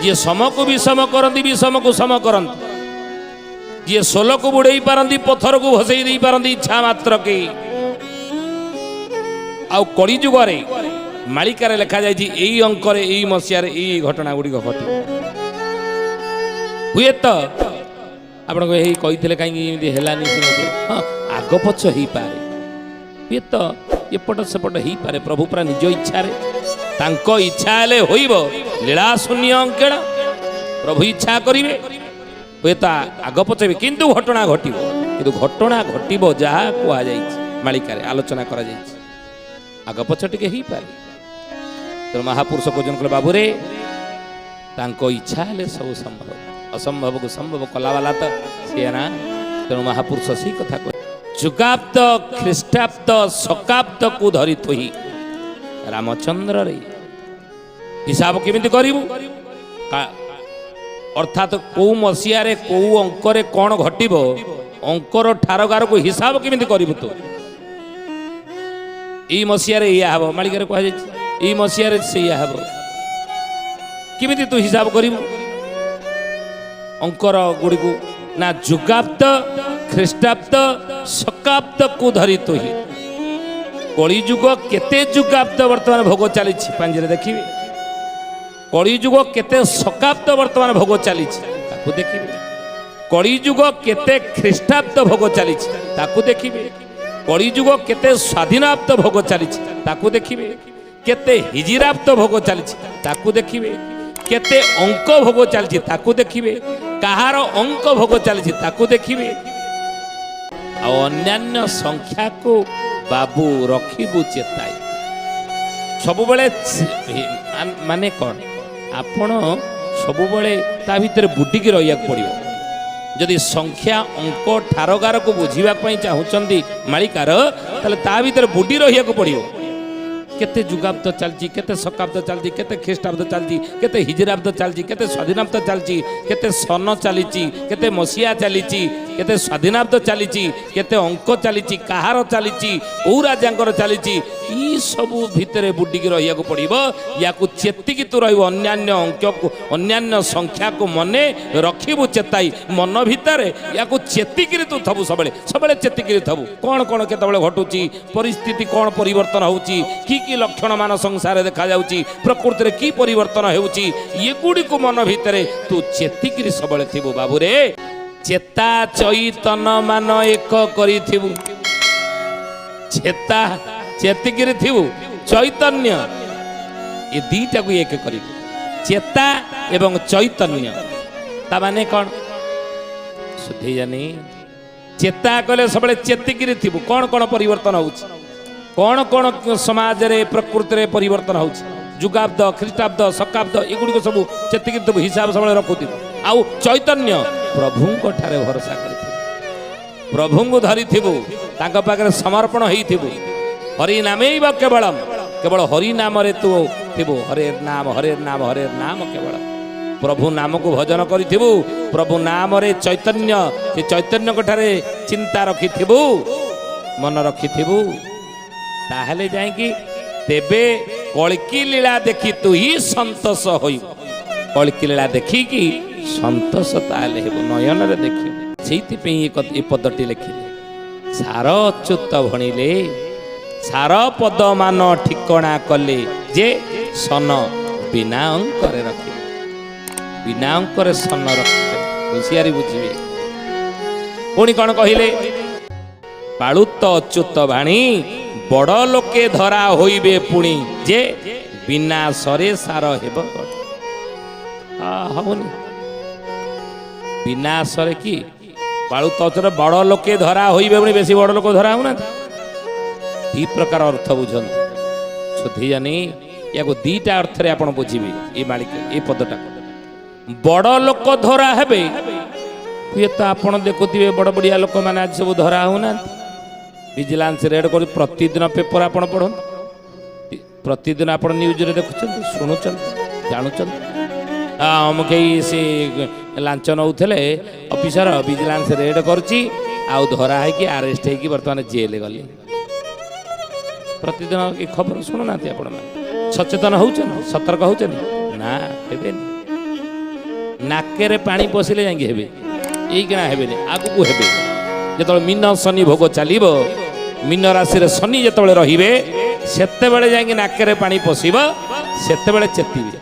ଯିଏ ସମକୁ ବିଷମ କରନ୍ତି, ବିଷମକୁ ସମ କରନ୍ତି, ଯିଏ ସୋଲକୁ ବୁଡ଼େଇ ପାରନ୍ତି, ପଥରକୁ ଭସେଇ ଦେଇ ପାରନ୍ତି ଇଚ୍ଛା ମାତ୍ରକେ। ଆଉ କଳି ଯୁଗରେ ମାଳିକାରେ ଲେଖାଯାଇଛି, ଏଇ ଅଙ୍କରେ, ଏଇ ମସିହାରେ ଏଇ ଘଟଣା ଗୁଡ଼ିକ ଘଟିବ। ହୁଏତ ଆପଣଙ୍କୁ ଏଇ କହିଥିଲେ, କାହିଁକି ଏମିତି ହେଲାନି ସେ ମସିହାରେ? ହଁ, ଆଗ ପଛ ହେଇପାରେ, ହୁଏତ ଏପଟ ସେପଟ ହେଇପାରେ। ପ୍ରଭୁ ପୁରା ନିଜ ଇଚ୍ଛାରେ, ତାଙ୍କ ଇଚ୍ଛା ହେଲେ ହୋଇବ, ଲୀଳା ଶୂନ୍ୟ ଅଙ୍କେଣ। ପ୍ରଭୁ ଇଚ୍ଛା କରିବେ, ହୁଏତ ଆଗ ପଛ ବି, କିନ୍ତୁ ଘଟଣା ଘଟିବ। କିନ୍ତୁ ଘଟଣା ଘଟିବ ଯାହା କୁହାଯାଇଛି, ମାଳିକାରେ ଆଲୋଚନା କରାଯାଇଛି, ଆଗ ପଛ ଟିକେ ହେଇପାରେ। ତେଣୁ ମହାପୁରୁଷ କହୁଛନ୍ତି, କହିଲେ, ବାବୁରେ, ତାଙ୍କ ଇଚ୍ଛା ହେଲେ ସବୁ ସମ୍ଭବ। ଅସମ୍ଭବକୁ ସମ୍ଭବ କଲାବାଲା ତ ସିଏ ନା। ତେଣୁ ମହାପୁରୁଷ ସେଇ କଥା କହ, ଯୁଗାବ୍ଦ, ଖ୍ରୀଷ୍ଟାବ୍ଦ, ଶକାବ୍ଦକୁ ଧରି ଥୋଇ ରାମଚନ୍ଦ୍ରରେ ହିସାବ କେମିତି କରିବୁ? ଅର୍ଥାତ୍ କୋଉ ମସିହାରେ, କୋଉ ଅଙ୍କରେ କ'ଣ ଘଟିବ, ଅଙ୍କର ଠାରଗାରକୁ ହିସାବ କେମିତି କରିବୁ ତୁ? ଏଇ ମସିହାରେ ଏଇଆ ହବ, ମାଳିକାରେ କୁହାଯାଇଛି, ଏଇ ମସିହାରେ ସେଇଆ ହବ, କେମିତି ତୁ ହିସାବ କରିବୁ ଅଙ୍କର ଗୁଡ଼ିକୁ? ନା, ଯୁଗାବ୍ଦ, ଖ୍ରୀଷ୍ଟାବ୍ଦ, ଶକାବ୍ଦକୁ ଧରି ତୁହି। କଳିଯୁଗ କେତେ ଯୁଗାବ୍ଦ ବର୍ତ୍ତମାନ ଭୋଗ ଚାଲିଛି, ପାଞ୍ଜିରେ ଦେଖିବେ। କଳିଯୁଗ କେତେ ଶକାବ୍ଦ ବର୍ତ୍ତମାନ ଭୋଗ ଚାଲିଛି, ତାକୁ ଦେଖିବେ। କଳିଯୁଗ କେତେ ଖ୍ରୀଷ୍ଟାବ୍ଦ ଭୋଗ ଚାଲିଛି, ତାକୁ ଦେଖିବେ। କଳିଯୁଗ କେତେ ସ୍ୱାଧୀନାବ୍ଦ ଭୋଗ ଚାଲିଛି, ତାକୁ ଦେଖିବେ। କେତେ ହିଜିରାବ୍ଦ ଭୋଗ ଚାଲିଛି, ତାକୁ ଦେଖିବେ। କେତେ ଅଙ୍କ ଭୋଗ ଚାଲିଛି, ତାକୁ ଦେଖିବେ। କାହାର ଅଙ୍କ ଭୋଗ ଚାଲିଛି, ତାକୁ ଦେଖିବେ। ଆଉ ଅନ୍ୟାନ୍ୟ ସଂଖ୍ୟାକୁ ବାବୁ ରଖିବୁ ଚେତାଇ ସବୁବେଳେ। ମାନେ କ'ଣ? ଆପଣ ସବୁବେଳେ ତା ଭିତରେ ବୁଡ଼ିକି ରହିବାକୁ ପଡ଼ିବ। ଯଦି ସଂଖ୍ୟା, ଅଙ୍କ, ଠାରଗାରକୁ ବୁଝିବା ପାଇଁ ଚାହୁଁଛନ୍ତି ମାଳିକାର, ତାହେଲେ ତା ଭିତରେ ବୁଡ଼ି ରହିବାକୁ ପଡ଼ିବ। କେତେ ଯୁଗାବ୍ଦ ଚାଲିଛି, କେତେ ଶକାବ୍ଦ ଚାଲିଛି, କେତେ ଖ୍ରୀଷ୍ଟାବ୍ଦ ଚାଲିଛି, କେତେ ହିଜରାବ୍ଦ ଚାଲିଛି, କେତେ ସ୍ୱାଧୀନାବ୍ଦ ଚାଲିଛି, କେତେ ସନ ଚାଲିଛି, କେତେ ମସିହା ଚାଲିଛି, କେତେ ସ୍ୱାଧୀନାବ୍ଦ ଚାଲିଛି, କେତେ ଅଙ୍କ ଚାଲିଛି, କାହାର ଚାଲିଛି, କୋଉ ରାଜାଙ୍କର ଚାଲିଛି, ଏଇ ସବୁ ଭିତରେ ବୁଡ଼ିକି ରହିବାକୁ ପଡ଼ିବ। ୟାକୁ ଚେତିକି ତୁ ରହିବ। ଅନ୍ୟାନ୍ୟ ଅଙ୍କକୁ, ଅନ୍ୟାନ୍ୟ ସଂଖ୍ୟାକୁ ମନେ ରଖିବୁ ଚେତାଇ। ମନ ଭିତରେ ୟାକୁ ଚେତିକିରି ତୁ ଥବୁ, ସବୁବେଳେ ସବୁବେଳେ ଚେତିକିରି ଥବୁ। କ'ଣ କ'ଣ କେତେବେଳେ ଘଟୁଛି, ପରିସ୍ଥିତି କ'ଣ ପରିବର୍ତ୍ତନ ହେଉଛି, କି କି ଲକ୍ଷଣ ମାନ ସଂସାରରେ ଦେଖାଯାଉଛି, ପ୍ରକୃତିରେ କି ପରିବର୍ତ୍ତନ ହେଉଛି, ଏଗୁଡ଼ିକୁ ମନ ଭିତରେ ତୁ ଚେତିକିରି ସବୁବେଳେ ଥିବୁ ବାବୁରେ। ଚେତା ଚୈତନ ମାନ ଏକ କରିଥିବୁ। ଚେତା ଚେତିକିରି ଥିବୁ, ଚୈତନ୍ୟ, ଏ ଦିଟାକୁ ଏକ କରିବୁ, ଚେତା ଏବଂ ଚୈତନ୍ୟ। ତା ମାନେ କ'ଣ ଶୁଦ୍ଧି ଜାନି? ଚେତା କଲେ ସବୁବେଳେ ଚେତିକିରି ଥିବୁ, କ'ଣ କ'ଣ ପରିବର୍ତ୍ତନ ହେଉଛି, କ'ଣ କ'ଣ ସମାଜରେ, ପ୍ରକୃତିରେ ପରିବର୍ତ୍ତନ ହେଉଛି, ଯୁଗାବ୍ଦ, ଖ୍ରୀଷ୍ଟାବ୍ଦ, ଶକାବ୍ଦ, ଏଗୁଡ଼ିକ ସବୁ ଚେତିକି ଥିବୁ, ହିସାବ ସବୁବେଳେ ରଖୁଥିବୁ। ଆଉ ଚୈତନ୍ୟ, ପ୍ରଭୁଙ୍କ ଠାରେ ଭରସା କରିଥିବୁ, ପ୍ରଭୁଙ୍କୁ ଧରିଥିବୁ, ତାଙ୍କ ପାଖରେ ସମର୍ପଣ ହେଇଥିବୁ। ହରି ନାମୈବ କେବଳମ, କେବଳ ହରି ନାମରେ ତୁ ଥିବୁ। ହରେ ନାମ, ହରେ ନାମ, ହରେ ନାମ, କେବଳ ପ୍ରଭୁ ନାମକୁ ଭଜନ କରିଥିବୁ। ପ୍ରଭୁ ନାମରେ ଚୈତନ୍ୟ, ସେ ଚୈତନ୍ୟଙ୍କ ଠାରେ ଚିନ୍ତା ରଖିଥିବୁ, ମନ ରଖିଥିବୁ, ତାହେଲେ ଯାଇକି ତେବେ କଳ୍କି ଲୀଳା ଦେଖି ତୁ ହିଁ ସନ୍ତୋଷ ହୋଇବୁ। କଳ୍କି ଲୀଳା ଦେଖିକି ସନ୍ତୋଷ ତାହେଲେ ହେବୁ, ନୟନରେ ଦେଖିବୁ। ସେଇଥିପାଇଁ ଏ ପଦଟି ଲେଖିଲେ, ସାର ଅଚ୍ୟୁତ ଭଣିଲେ, ସାର ପଦମାନ ଠିକଣା କଲେ ଯେ ସନ ବିନା ଅଙ୍କରେ ରଖିବେ। ବିନା ଅଙ୍କରେ ସନ ରଖିବେ, ହୁସିଆରି ବୁଝିବେ। ପୁଣି କ'ଣ କହିଲେ? ପାଳୁତ ଅଚ୍ୟୁତ ବାଣୀ, ବଡ଼ ଲୋକେ ଧରା ହୋଇବେ ପୁଣି ଯେ ବିନା ସରେ ସାର ହେବ। ହବନି ବିନା ସରେ କି ପାଳୁତ ଅଚ୍ୟୁତ, ବଡ଼ ଲୋକେ ଧରା ହୋଇବେ ପୁଣି। ବେଶୀ ବଡ଼ ଲୋକ ଧରା ହଉନାହାନ୍ତି? ଦି ପ୍ରକାର ଅର୍ଥ ବୁଝନ୍ତୁ ସୁଧି ଜାନି। ୟାକୁ ଦିଟା ଅର୍ଥରେ ଆପଣ ବୁଝିବେ ଏ ମାଳିକ, ଏ ପଦଟାକୁ। ବଡ଼ ଲୋକ ଧରା ହେବେ, ହୁଏତ ଆପଣ ଦେଖୁଥିବେ, ବଡ଼ ବଡ଼ିଆ ଲୋକମାନେ ଆଜି ସବୁ ଧରା ହଉନାହାନ୍ତି? ଭିଜିଲାନ୍ସ ରେଡ୍ କରି ପ୍ରତିଦିନ ପେପର ଆପଣ ପଢ଼ନ୍ତୁ, ପ୍ରତିଦିନ ଆପଣ ନ୍ୟୁଜରେ ଦେଖୁଛନ୍ତି, ଶୁଣୁଛନ୍ତି, ଜାଣୁଛନ୍ତି। ଅମକେଇ ସେ ଲାଞ୍ଚ ନେଉଥିଲେ ଅଫିସର, ଭିଜିଲାନ୍ସ ରେଡ୍ କରୁଛି, ଆଉ ଧରା ହେଇକି ଆରେଷ୍ଟ ହେଇକି ବର୍ତ୍ତମାନ ଜେଲ୍ ଗଲେ। ପ୍ରତିଦିନ ଏ ଖବର ଶୁଣୁନାହାନ୍ତି ଆପଣମାନେ? ସଚେତନ ହେଉଛନ୍ତି? ସତର୍କ ହେଉଛନ୍ତି ନା? ହେବେନି। ନାକରେ ପାଣି ପଶିଲେ ଯାଇକି ହେବେ, ଏଇକିଣା ହେବେନି, ଆଗକୁ ହେବେ। ଯେତେବେଳେ ମୀନ ଶନି ଭୋଗ ଚାଲିବ, ମୀନ ରାଶିରେ ଶନି ଯେତେବେଳେ ରହିବେ, ସେତେବେଳେ ଯାଇକି ନାକରେ ପାଣି ପଶିବ, ସେତେବେଳେ ଚେତିବେ।